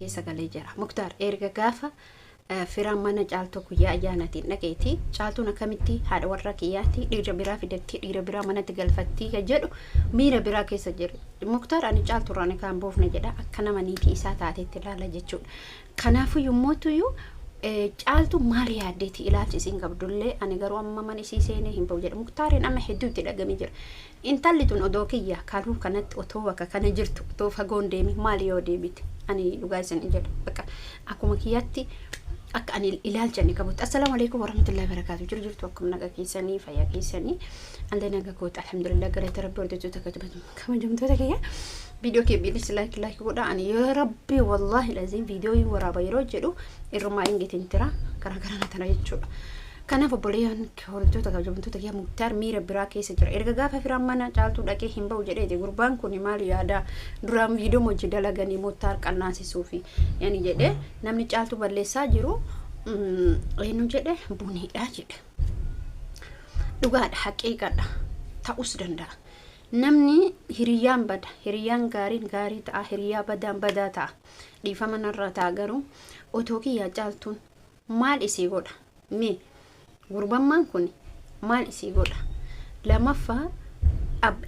Keessa galee jira. Muktaar erga gaafa firaan mana Caaltuu guyyaa ayyaanaatiin dhaqeeti Caaltuun akkamitti haadha warra kiyyaatti dhiira biraa fidattee dhiira biraa manatti galfattii kan jedhu miira biraa keessa jira. Muktaar ani Caaltuu irraa kan boofne jedha, akka nama niitii isaa taatetti ilaala jechuudha. Kanaafuu yommuutuyyuu Caaltuu maal yaaddeeti ilaalchi isiin qabdullee, ani garuu amma mana isii seenee hin bahu jedha. Muktaariin amma hedduu itti dhagamee jira. Intalli tun odoo kiyya kaluu kanatti otoo bakka kana jirtu, otoo fagoon deemi maal yoo deebite, ani dhugaa isin jedha, bakka akkuma kiyyatti akka ani ilaalcha ani qabutti. Assalaamu alaikum warahmatullahi wabarakatuh. Jiru jirtu, akkam nagaa keessanii, fayyaa keessanii? Allee nagaa koota, alhamdulillah, galata Rabbi. Hordoftoota kabajamtoota kiyya, viidiyoo kee biilis like like godha. Ani yoo Rabbi, wallahi laziim, viidiyoo waraaba yeroo jedhu irrumaa ingitiin tira karaa gara tana jechuudha. Kanaaf obboleeyyan hordoftoota kabajamtoota kiyya, Muktaar miira biraa keessa jira. Erga gaafa firaan mana Caaltuu dhaqee hin bahu jedheeti, gurbaan kun maal yaada? Duraan viidiyoo hojii dalaganii Muktaar qannaasisuu fi yani jedhee namni Caaltuu balleessaa jiru eenyu jedhe, Buniidha jedhe. Dhugaadha, haqiiqadha, ta'us danda'a. Namni hiriyyaan bada, hiriyyaan gaariin gaarii ta'a, hiriyyaa badaan badaa ta'a. Dhiifama narraa ta'a, garuu otoo kiyyaa Caaltuun maal isii godha? Mee gurbammaan kun maal isii godha? Lamaffaa,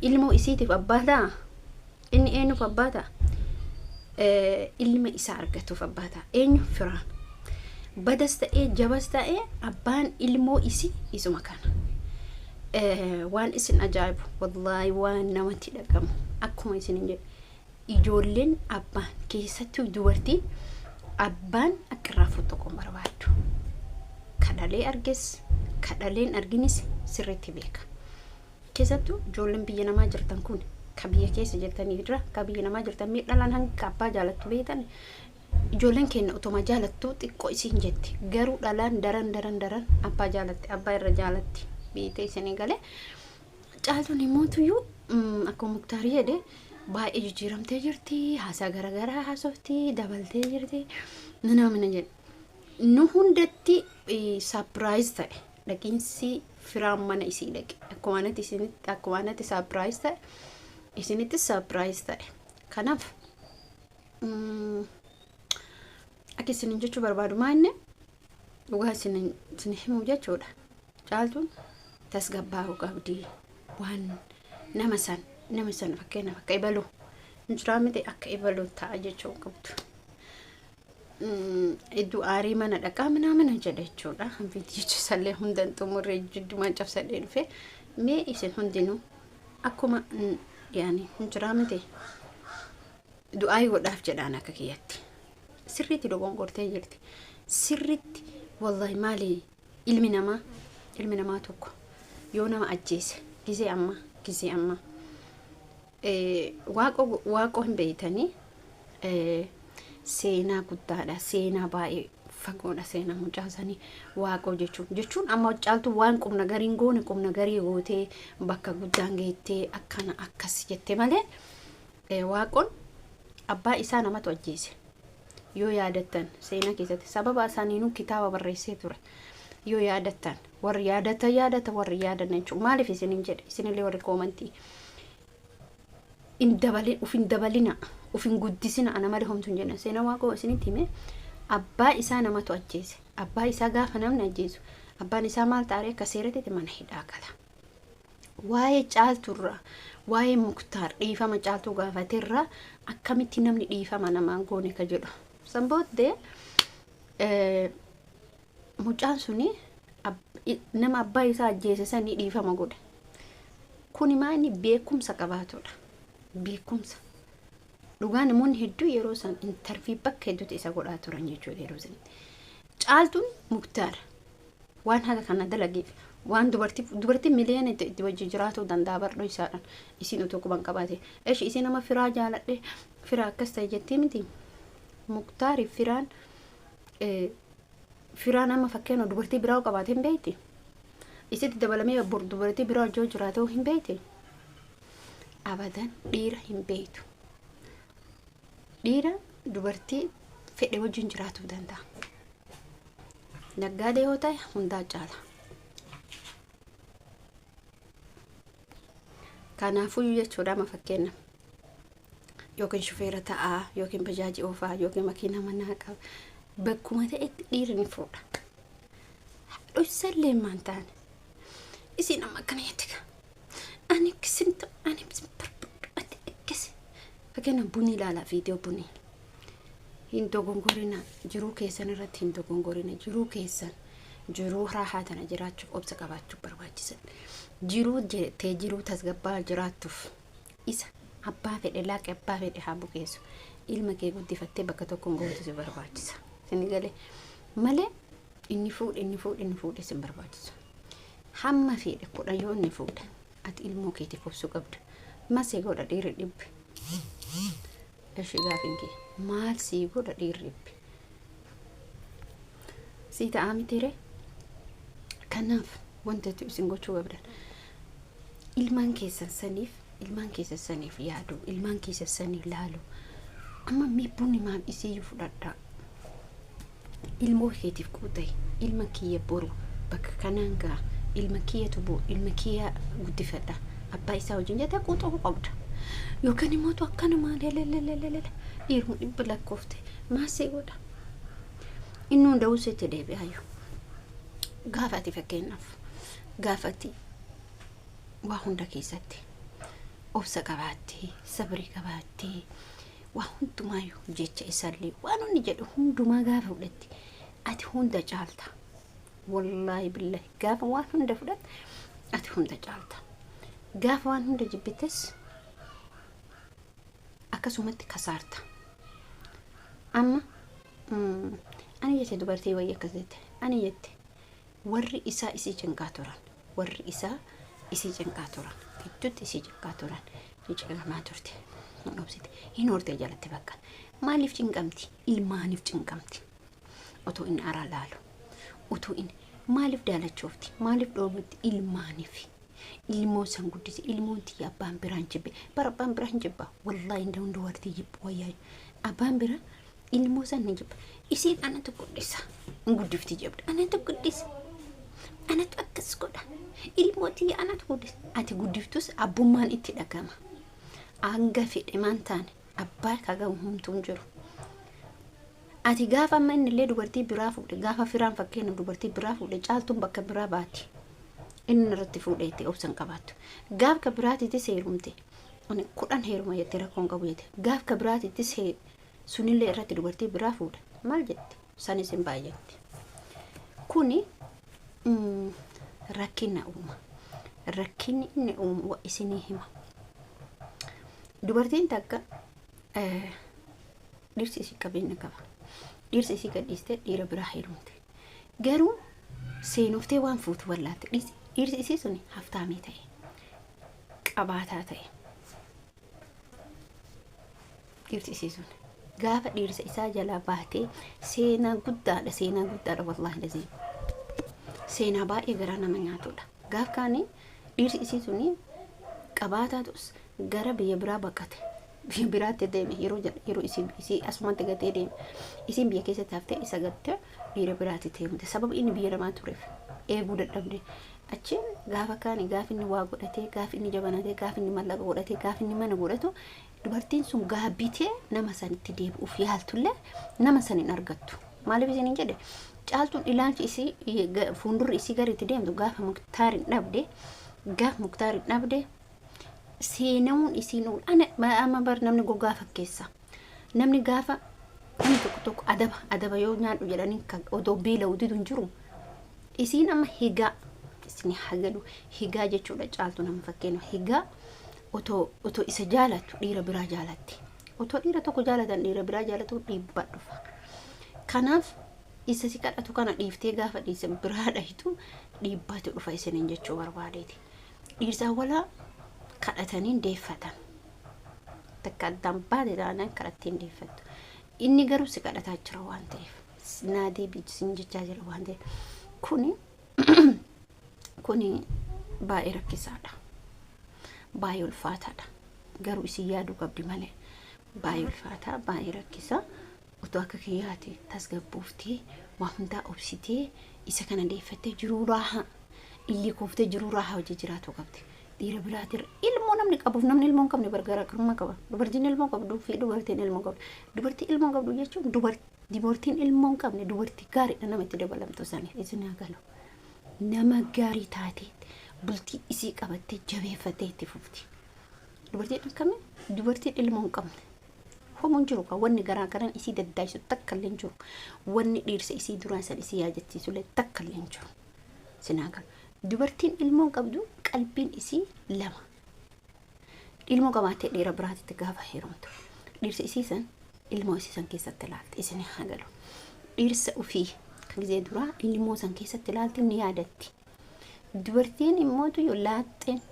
ilmoo isiitiif abbaa ta'a? Inni eenyuuf abbaa ta'a? Ilma isaa argatuuf abbaa ta'a. Eenyu? Firaan. Badas ta'ee jabas ta'ee abbaan ilmoo isii isuma kana. Waan isin ajaa'ibu, wallaahi, waan namatti dhagamu, akkuma isin hin jedhe, ijoolleen abbaan, keessattuu dubartiin, abbaan akka irraa fottoqoon barbaaddu. Kadhalee arges kadhaleen arginis sirriitti beeka. Keessattuu ijoolleen biyya namaa jirtan kun, ka biyya keessa jirtanii irra ka biyya namaa jirtan, miidhalaan hanga abbaa jaalattu beektan. Ijoolleen keenya otoma jaalattuu xiqqoo isiin jetti, garuu dhalaan daran daran daran abbaa jaalatti, abbaa irra jaalatti beekte isinii galee. Caaltuun himuutuyyuu akkuma Muktaarii jedhe baay'ee jijjiiramtee jirti, haasaa garaagaraa haasofti, dabaltee jirti, mina mina jedhe. Nu hundatti surprise ta'e dhaqiinsi firaan mana isii dhaqe. Akkuma anatti isinitti, akkuma anatti surprise ta'e isinitti surprise ta'e. Kanaaf akka isinin jechuu barbaadu maanne, dhugaa isin himuu jechuudha. Caaltuun tasgabbaa'uu qabdi. Waan nama san fakkeenyaaf akka ibalu injiraa miti, akka ibalu ta'a jechuu qabdu. Iddoo aarii mana dhaqaa minaa mana jedha jechuudha. Viidiyicha isallee hundan xumurree jiddumaan cabsadhee dhufe. Mee isin hundinuu akkuma yaani injiraa miti, du'aa godhaaf jedhaan. Akka kiyyatti sirriitti dogongortee jirti. Sirriitti, wallahi. Maali, ilmi namaa tokko yoo nama ajjeese, gizee ammaa Waaqoo hin beeytanii, seenaa guddaadha, seenaa baay'ee fagoodha seenaa mucaasanii Waaqoo jechuun. Amma Caaltu waan qubna gariin goone, qubna garii gootee bakka guddaan geettee akkana akkas jette malee, Waaqoon abbaa isaa namatu ajjeese. Yoo yaadattan, seenaa keessatti sababa isaaniinuu kitaaba barreessee ture. Yoo yaadattan, warri yaadatan yaadata, warri yaadan jechuun maaliif isinin jedhe, isinillee warri koomantii hin dabalin, uf hin dabalina, uf hin guddisina, ana malee homtuu hin jedhan. Seenaa Waaqoo isinitti hime. Abbaa isaa namatu ajjeese. Abbaa isaa gaafa namni ajjeesu, abbaan isaa maal ta'aree? Akka seeratti mana hidhaa gala. Waa'ee Caalturraa, waa'ee Muktaar dhiifama Caaltuu gaafaterraa, akkamitti namni dhiifama namaan goone ka jedhu. San booddee mucaan suni nama abbaa isaa ajjeese sanii dhiifama godhe. Kuni maa inni beekumsa qabaatudha. Beekumsa. Dhugaa namoonni hedduu yeroo san interview bakka hedduutti isa godhaa turan jechuudha yeroo sanitti. Caaltuun Muktaar waan haga kana dalageef, waan dubartii miliyoona itti wajji jiraatuu danda'a bardhoo isaadhaan isiin utuu quban qabaate. Eshi, isiin nama firaa jaaladhe, firaa akkas ta'e jettee miti. Muktaari firaan amma fakkeenya dubartii biraa qabaate hin beekti. Isitti dabalamee dubartii biraa wajjin jiraatee hin beekti. Abadan dhiira hin beektu. Dhiira dubartii fedhe wajjin jiraatuu danda'a. Naggaadee yoo ta'e hundaa caala. Kanaafuu jechuudha, amma fakkeenya Yookiin shufeera ta'aa, yookiin bajaajii oofaa, yookiin makiina manaa qaba. Bakkuma ta'etti dhiirri ni fuudha. Dhoysallee maan taane. Isiin amma akkana jetti kaa. Ani akkasin ta'u, ani sin barbaadu, ati akkasi. Fakkeenyaaf bunii ilaalaa viidiyoo bunii. Hin dogongorina jiruu keessan irratti hin dogongorina jiruu keessan jiruu raahaa tana jiraachuuf obsa qabaachuuf barbaachisan. Jiruu jettee jiruu tasgabbaa jiraattuuf isa abbaa fedhe laaqe abbaa fedhe haa bukeessu. Ilma kee guddifattee bakka tokkoon gootu si barbaachisa. Isin galee malee inni fuudhe inni fuudhe inni fuudhe sin barbaachisu. Hamma fedhe 10 yoo inni fuudhe ati ilmoo keetiif obsuu qabda. Masee godha dhiirri dhibbe. Eshi gaafin kee maal sii godha dhiirri dhibbe. Sii ta'aa mitiire. Kanaaf wanta isin gochuu qabdan ilmaan keessan saniif ilmaan keessan saniif yaadu ilmaan keessan saniif laalu. Amma mee bunni maal isiyyuu fudhadhaa. Ilmoo keetiif quuxa'i ilma kiyya boru bakka kanaan ga'a ilma kiyyatu bu'u ilma kiyya guddifadha abbaa isaa wajjin jettee quuxa'uu qabda. Yookaan immoo akkanumaa lelelelelele dhiiruma dhibba lakkoofte maasii godha. Inni hunda'uu sitti deebi'aayyuu. Gaafa ati fakkeenyaaf gaafa ati waa hunda keessatti obsa qabaattee sabrii qabaattee waa hundumaayyuu jecha isaallee waan inni jedhu hundumaa gaafa fudhatte ati hunda caalta. Wallaahi billahi gaafa waan hunda fudhatte ati hunda caalta. Gaafa waan hunda jibbites akkasumatti kasaarta. Amma ani jette dubartii wayii akkas jette ani jette warri isaa isii cinqaa turan warri isaa isii cinqaa turan gidduutti isii cinqaa turan ni cinqamaa turte hin obsite hin hortee jalatti bakka maaliif cinqamti ilmaaniif cinqamti otoo inni araa laalu otoo inni maaliif daalachoofti maaliif dhoobatti ilmaaniif ilmoo san guddise ilmoon tiyya abbaan biraan jibbe bara abbaan biraan jibba wallaahi inda hunda warti jibbu wayyaa abbaan bira ilmoo san ni jibba isiin anatu guddisa hin guddifti jabda anatu guddisa anatu akkas godha ilmoo tiyya anatu guddisa ati guddiftus abbummaan itti dhagama hanga fedhe maan taane abbaa kagamu humtuun jiru. Ati gaafa amma inni illee dubartii biraa fuudhe gaafa firaan fakkeenya dubartii biraa fuudhe caaltuun bakka biraa baati. Inni irratti fuudhe itti obsan qabaattu. Gaaf ka biraatittis heerumte. Ani 10 heeruma jettee rakkoon qabu jette. Gaaf ka biraatittis sunillee irratti dubartii biraa fuudhe. Maal jetti? Sanis hin baay'atti. Kuni rakkina uuma. Rakkinni inni uumu isinii hima. Dubartiin takka dhirsi isii qabeenya qaba. Dhirsi isii gadhiistee dhiira biraa heerumte. Garuu seenuftee waan fuutu wallaalte. Dhirsi isii suni haftaamii ta'e. Qabaataa ta'e. Dhirsi isii sun gaafa dhirsa isaa jalaa baatee seenaa guddaadha seenaa guddaadha wallaahi laziim. Seenaa baay'ee garaa nama nyaatudha. Gaaf kaanii dhirsi isii suni qabaataa ta'us gara biyya biraa baqate. Biyya biraatti deeme yeroo yeroo isii asumatti gatee deeme. Isiin biyya keessatti haftee isa gattee dhiira biraatti deemte. Sababa inni biyya namaa tureef eeguu dadhabde. Achi gaafa kaani gaafa inni waa godhatee gaafa inni jabanatee gaafa inni mallaqa godhatee gaafa inni mana godhatu dubartiin sun gaabbitee nama sanitti deebi'uuf yaaltullee nama san hin argattu. Maaliif isin hin jedhe caaltuun ilaalchi isii fuuldurri isii gara itti deemtu gaafa Muktaar hin dhabde gaafa Muktaar hin dhabde seenamuun isiin oolu. Ana amma bar namni gogaa fakkeessa. Namni gaafa namni tokko tokko adaba adaba yoo nyaadhu jedhanii kan odoo beela'u didu hin jiru. Isiin amma higaa isin hagalu higaa jechuudha caaltu nama fakkeenya higaa otoo otoo isa jaalattu dhiira biraa jaalatti. Otoo dhiira tokko jaalatan dhiira biraa jaalatu dhiibbaa dhufa. Kanaaf isa si kadhatu kana dhiiftee gaafa dhiisa biraa dhahitu dhiibbaatu dhufa isiniin jechuu barbaadeeti. Dhiirsaa walaa kadhatanii deeffatan. Takka addaan baate taanaan kadhattee hin deeffattu. Inni garuu si kadhataa jira waan ta'eef. Naa deebii sin jechaa jira waan ta'eef. Kuni kuni baay'ee rakkisaadha. Baay'ee ulfaataadha. Garuu isin yaaduu qabdi malee. Baay'ee ulfaataa, baay'ee rakkisaa. Otoo akka kiyyaati tasgabbooftee waa hundaa obsitee isa kana deeffattee jiruu raahaa illi kooftee jiruu raahaa hojii jiraatu qabdi. Dhiira biraatirra ilmoo namni qabuuf namni ilmoo hin qabne garaagarummaa qaba. Dubartiin ilmoo qabduu fi dubartiin ilmoo qabdu. Dubartii ilmoo qabdu jechuun dubartiin ilmoo hin qabne dubartii gaariidha nama itti dabalamtu saniif isin haa galu. Nama gaarii taatee bultii isii qabattee jabeeffattee itti fufti. Dubartiin akkamii? Dubartiin ilmoo hin qabne. Homu hin jiru kan wanni garaa garan isii daddaayisu takka illee hin jiru. Wanni dhiirsa isii duraan san isii yaadachiisu illee takka illee hin jiru. Isin haa galu. Dubartiin ilmoo hin qabdu qalbiin isii lama. Ilmoo qabaattee dhiira biraatitti gaafa heerumtu. Dhiirsa isii san ilmoo isii san keessatti ilaalti. Isin haa galu. Dhiirsa ofii kan gizee duraa ilmoo san keessatti ilaalti ni yaadatti. Dubartiin immoo yoo laaxxeen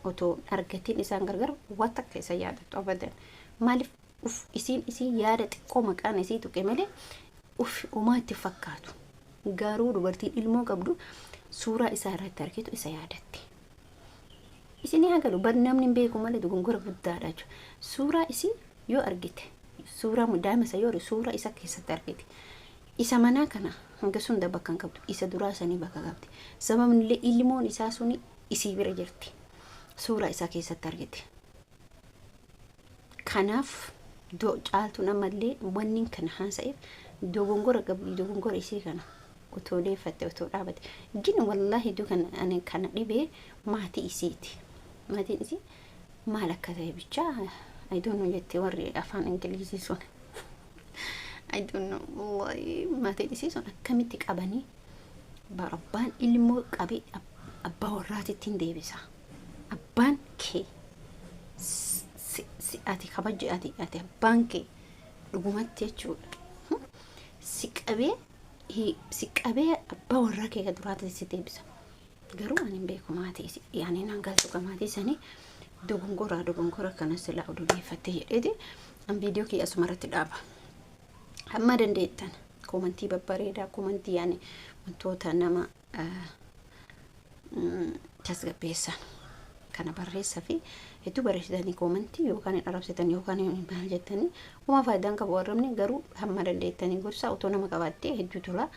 otoo argatiin isaan gargar waan takka isa yaadattu abadan. Maaliif uf isiin isii yaada xiqqoo maqaan isii tuqe malee uf homaa itti fakkaatu. Garuu dubartiin ilmoo qabdu suuraa isaa irratti argitu isa yaadatti. Isin haa galu bar namni hin beeku malee dogongora guddaadha jechuudha. Suuraa isii yoo argite suuraa daa'ima isa yoo argite suuraa isa keessatti argite. Isa manaa kana hanga sunda bakka hin qabdu isa duraa sanii bakka qabdi. Sababni illee ilmoon isaa suni isii bira jirti. Suuraa isaa keessatti argite. Kanaaf Caaltuun ammallee wanni kana haasa'eef dogongora qabdi, dogongora isii kana otoo deeffatte otoo dhaabate. Gin wallaahi iddoo kana ani kana dhibee maatii isiiti. Maatiin isii maal akka ta'e bichaa I don't know jettee warri afaan Ingilizii sun. I don't know wallahi maatiin isii sun akkamitti qabanii abbaan ilmoo qabee abbaa warraatitti hin deebisa. Abbaan kee si ati kabaje ati abbaan kee dhugumatti jechuudha. Si qabee abbaa warraa kee kan duraatti si deebisa. Garuu ani hin beeku maatii isii yaani nan galtu maatii sanii dogongora kana silaa oduu deeffattee jedheeti an viidiyoo kiyya asuma irratti dhaaba. Hamma dandeettan koomantii babbareedaa, koomantii yaani wantoota nama tasgabbeessan kana barreessaa fi hedduu barreessitanii koomantii yookaan hin arrabsitan yookaan hin maal jettanii homaa faayidaan qabu arrabni, garuu hamma dandeettanii gorsaa otoo nama qabaattee hedduu tola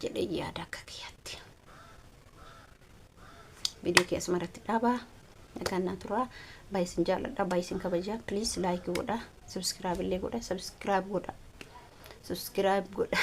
jedhee yaada akka kiyyaatti. Viidiyoo kiyya asuma irratti dhaabaa. Nagaan naa turaa. Baay'ee isin jaalladha. Baay'ee isin kabajaa. Please like godha. Subscribe illee godha. Subscribe godha. Subscribe godha.